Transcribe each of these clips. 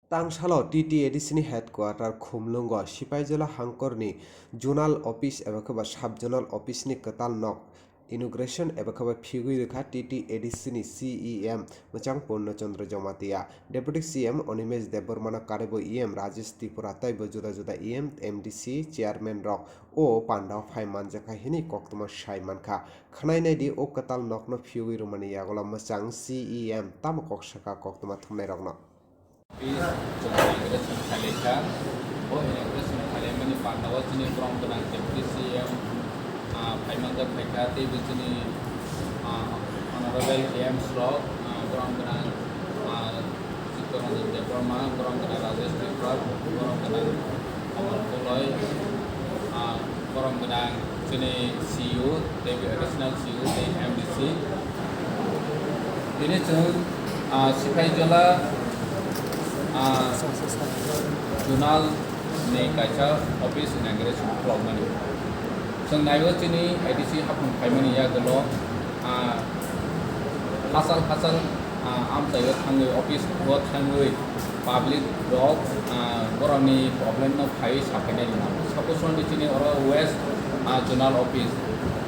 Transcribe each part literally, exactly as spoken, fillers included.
Tangsalo T T A D C ni headquarter Khumlungo Sipaijala hangkorni zonal office eba khe ba sub zonal office ni kwtal nok inauguration eba khe ba phigwi rwkha T T A D C ni C E M mwchang Purno Chandra Jamatia, Deputy C M Animesh Debbarmano karwi bo E M Rajesh Tripura tei bo juda juda E M, M D C chairman rok o pandao phai manjakha hwnwi koktwma sai mankha. Khwnai naidi o kwtal nokno phiyogwi rwmani yagulo mwchang C E M tamo kok sakha koktwma thumnairokno. Office chwng inauguration khlaikha. O inauguration khlaimani pandao chini borom gwnang Deputy C E M, ah, phaimanjak phaikha, teibo chini, ah, honorable E Ms rok, ah, borom gwnang, ah, Chittaranjan Debbarma, borom gwnang Rajesh Tripura, borom gwnang Amal Koloi, ah, borom gwnang chini C E O, tei additional C E O, tei M D C. Tini chwng, ah, Sipaijala, ah, zonal ni kaisa office inauguration khlokmani. Chwng naiwi chini A D C haphang phaimani yagulo, ah, hachal hachal, ah, amchaio thangwi, office o thangwi public rok, ah, borokni problem no phaiwi saphainai rwna. Suppose only chini oro West, ah, zonal office.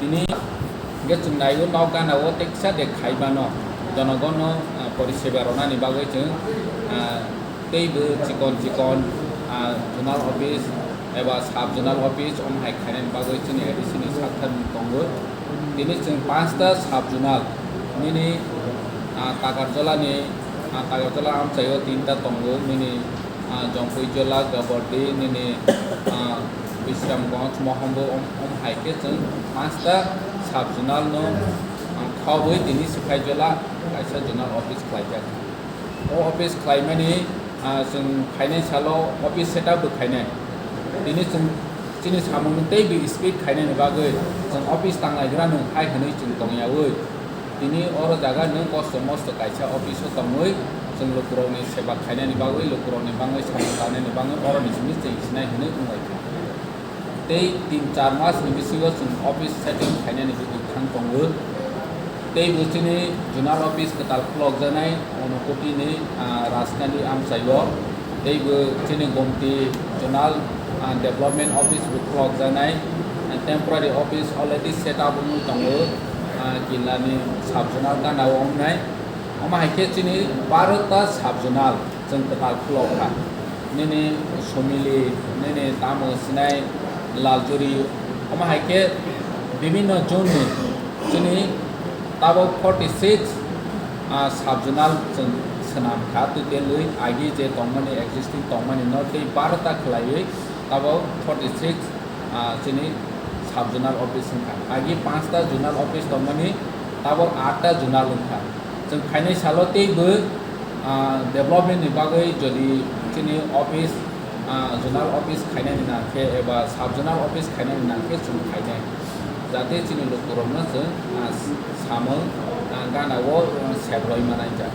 Tini hwnkhe chwng naiwi nok gana o teksa de khaibano jonogonno, ah, poriseba rwnani bagwi chwng, ah, teibo chikon chikon, ah, zonal office eba sub zonal office omo hai khainani bagwi chini A D C ni sakthar tongo. Tini chwng panchta sub zonal nini, ah, Takarjala ni, ah, Takarjala amchaio tinta tongo nini, ah, Jompuijola, Gabardi, nini, ah, Bisramganj, Mohambo, om, om hai khe chwng panchta sub zonal no, ah, khobwi tini Sipaijala kaisa zonal office khlaijak. O office khlaimani, ah, chwng phainai salo office setup bo khainai. Tini chwng chini samungno teibo speed khainani bagwi chwng office tanglaigrano hai hwnwi chwng tongyawi. Tini oro jaga nwng kosto mosto kaisa office o tongwi chwng lukurokni seba khainani bagwi, lukurokni bagwi samung tangnani bagwi oroni simi chwng sinai hwnwi wnglaikha. Tei tin char mas ni bisingo chwng office setting khainani bwkhang tongo. Tei bo chini zonal office kwtal khulokjaknai Unakoti ni, ah, Rajkhali amchaio. Tei bo chini Gomti zonal, ah, development office bo khulokjaknai, ah, temporary office already set up wngwi tongo, ah, Killa ni sub zonal gana o wngnai. Omo hai khe chini barota sub zonal chwng kwtal khulokha. Nini Somili, nini tamo sinai Laljuri, omo hai khe bibinno zone ni chini tabok forty six, ah, sub zonal chwng swnam kha, twi telwi agi je tongmani, existing tongmani no tei barota khwlaiwi tabok forty six, ah, chini sub zonal office wngkha. Agi panchta zonal office tongmani, tabok atta zonal wngkha. Chwng khainai salo teibo, ah, development ni bagwi jodi chini office, ah, zonal office khainani nangkhe eba sub zonal office khainani nangkhe chwng khainai. Jate chini lukurokno chwng, ah, samung, ah, gana o, ah, seploi manai jak.